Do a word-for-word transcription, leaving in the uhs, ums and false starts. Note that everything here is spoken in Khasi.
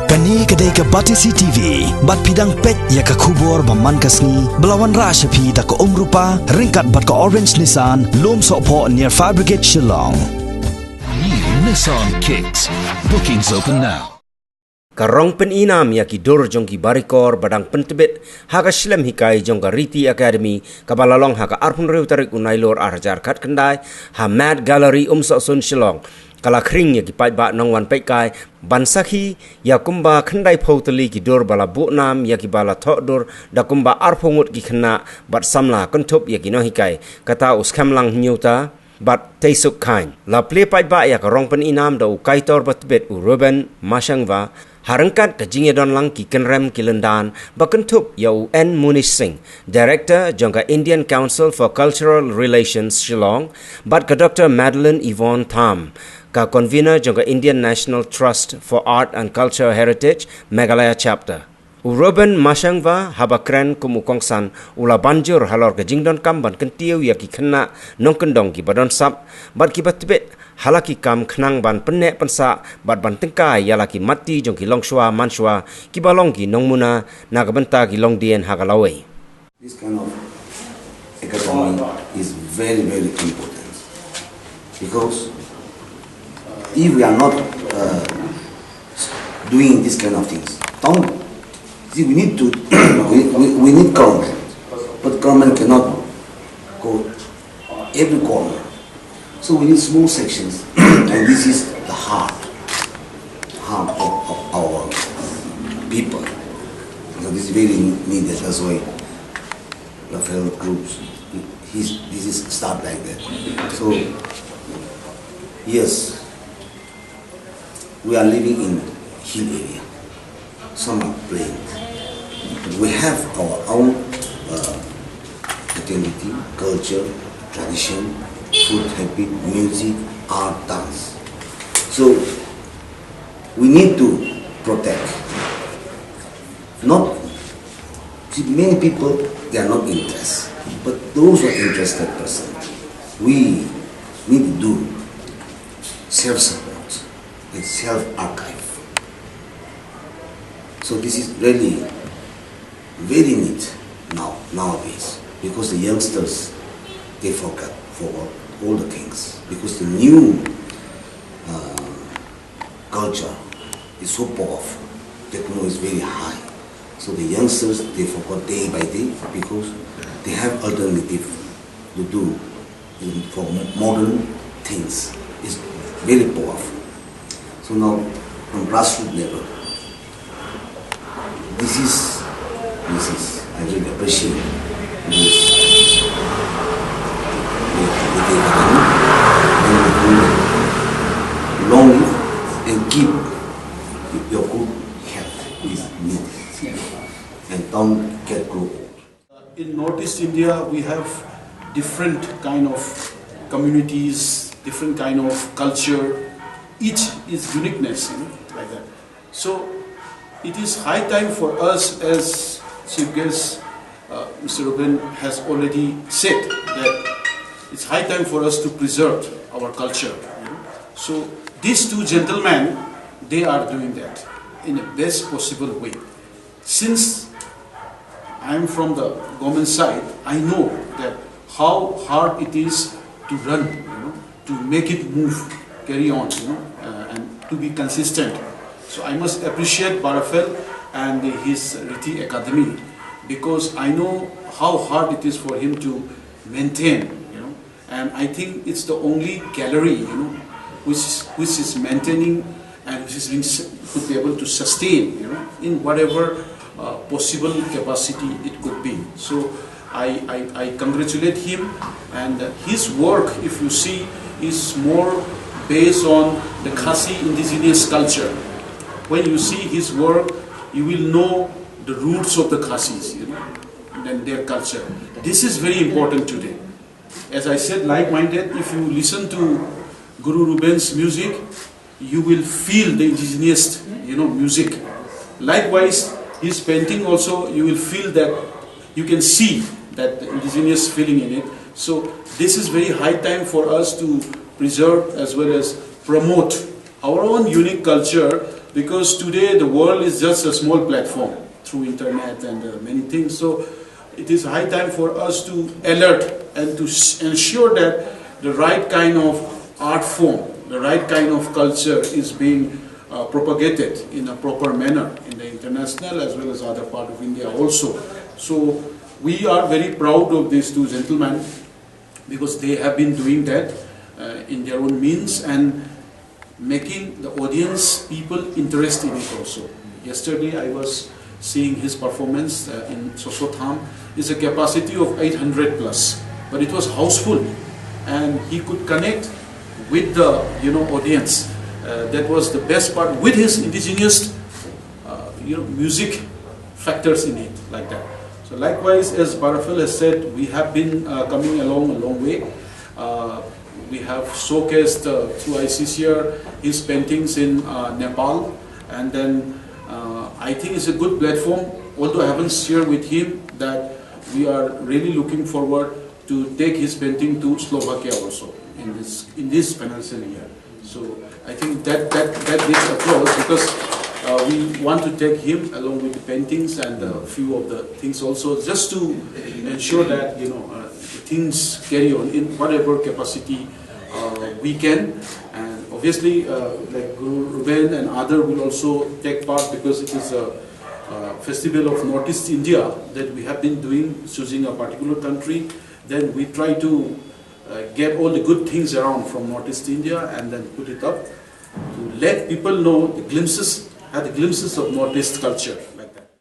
Kane ka dei ka Batesi T V, bad phi dang peit ïa ka khubor ba man ka sngi, ba la wanrah sha phi da ka Umrupa, ryngkat bad ka Orange Nissan, Lumsohphoh near Fire Brigade Shillong. New Nissan Kicks. Bookings open now. Ka rong pynïnam ïa ki dur jong ki barikor ba dang pyntbit ha ka shlem hikai jong ka Riti Academy, kaba la long ha ka arphew hynriew tarik u Nailur ar hajar khatkhyndai, ha Met Gallery Umsohsun Shillong, ka la khring ïa ki paidbah nongwan peitkai ban sakhi ïa kumba khyndaiphew tylli ki dur ba la buh nam ïa kiba la thoh dur da kumba arphew ngut ki khynnah bad samla kynthup ïa ki nonghikai, kata u Skhem Lang Hynñiewta bad Teisuk Khain. La plie paidbah ïa ka rong pynïnam da u kaitor ba tbit u Reuben Mashangva, ha ryngkat ka jingïadon lang ki kynrem ki lyndan ba kynthup ïa u N Munish Singh, Director jong ka Indian Council for Cultural Relations Shillong, bad ka Doctor Madeline Yvonne Tham, ka Convener jong ka Indian National Trust for Art and Culture Heritage Meghalaya Chapter. U Reuben Mashangva, haba kren kum u kongsan, u la ban jur halor ka jingdonkam ban kyntiew ïa ki khynnah nongkyndong kiba don sap bad kiba tbit ha la ki kam khnang ban pynneh pynsah bad ban tyngkai ïa la ki mat-ti jong ki longshuwa manshuwa kiba long ki nongmuna na ka bynta ki longdien ha ka lawei. This kind of academy is very, very important, because if we are not uh, doing this kind of things, don't see, we need to we, we, we need government, but government cannot go every corner. So we need small sections, and this is the heart, heart of, of our people. So this is very needed. That's why Raphael groups, he's, this is start like that. So yes, we are living in hill area. Some are plain. We have our own uh, identity, culture, tradition, food habit, music, art, dance. So we need to protect. Not see, many people, they are not interested, but those who are interested person, we need to do self support and self archive. So this is really very neat now, nowadays, because the youngsters, they forget, forgot all the things, because the new uh, culture is so powerful, techno is very high. So the youngsters, they forgot day by day because they have alternative to do in, for mo- modern things. Is very powerful. So now, on grassroots level, this is, this is, I really appreciate this. Long live and keep your good health is needed. And don't get grow old. In Northeast India, we have different kind of communities, different kind of culture. Each is uniqueness, you know, like that. So it is high time for us, as Chief Guest uh, Mister Reuben has already said, that it's high time for us to preserve our culture. You know? So these two gentlemen, they are doing that in the best possible way. Since I am from the government side, I know that how hard it is to run, you know, to make it move, carry on, you know, uh, and to be consistent. So I must appreciate Barafel and his Riti Academy, because I know how hard it is for him to maintain, you know, and I think it's the only gallery, you know, which which is maintaining and which is being s- could be able to sustain, you know, in whatever uh, possible capacity it could be. So I, I, I congratulate him, and uh, his work, if you see, is more based on the Khasi indigenous culture. When you see his work, you will know the roots of the Khasis, you know, and their culture. This is very important today. As I said, like-minded, if you listen to Guru Reuben's music, you will feel the indigenous, you know, music. Likewise, his painting also, you will feel that, you can see that indigenous feeling in it. So this is very high time for us to preserve as well as promote our own unique culture. Because today the world is just a small platform through internet and uh, many things. So it is high time for us to alert and to s- ensure that the right kind of art form, the right kind of culture is being uh, propagated in a proper manner in the international as well as other part of India also. So we are very proud of these two gentlemen because they have been doing that uh, in their own means and making the audience people interest in it also. Yesterday I was seeing his performance uh, in Soso Tham. It's a capacity of eight hundred plus, but it was houseful, and he could connect with the, you know, audience. Uh, that was the best part with his indigenous uh, you know, music factors in it like that. So likewise, as Barafil has said, we have been uh, coming along a long way. Uh, we have showcased uh, through I C C R his paintings in uh, Nepal, and then uh, I think it's a good platform. Although I haven't shared with him that we are really looking forward to take his painting to Slovakia also in this in this financial year. So I think that that that needs applause because uh, we want to take him along with the paintings and a few of the things also, just to ensure that, you know, uh, things carry on in whatever capacity uh, we can. And obviously, uh, like Guru Ruben and other will also take part because it is a uh, festival of Northeast India that we have been doing, choosing a particular country. Then we try to uh, get all the good things around from Northeast India and then put it up to let people know the glimpses, have the glimpses of Northeast culture like that.